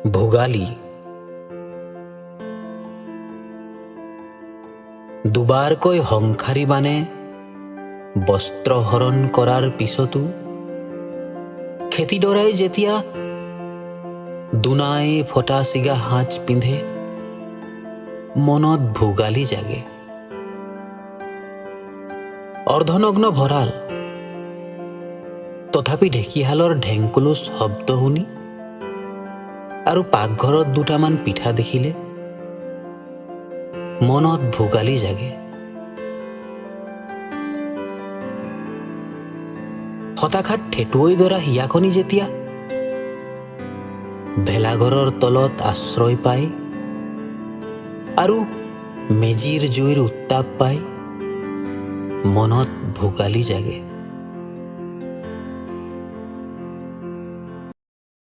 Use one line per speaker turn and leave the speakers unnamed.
ভোগালী। দুবাৰকৈ সংসাৰী বানে বস্ত্ৰহৰণ কৰাৰ পিছতো খেতিডৰাই যেতিয়া দুনাই ফটা ছিগা সাজ পিন্ধে, মনত ভোগালী জাগে। অৰ্ধনগ্ন ভঁৰাল, তথাপি ঢেঁকীশালৰ ঢেংকুলুচ শব্দ শুনি আৰু পাকঘৰত দুটামান পিঠা দেখিলে মনত ভোগালী জাগে। হতাশাত ঠেটুৱৈ ধৰা হিয়াখনি যেতিয়া ভেলাঘৰৰ তলত আশ্ৰয় পায় আৰু মেজিৰ জুইৰ উত্তাপ পাই, মনত ভোগালী জাগে।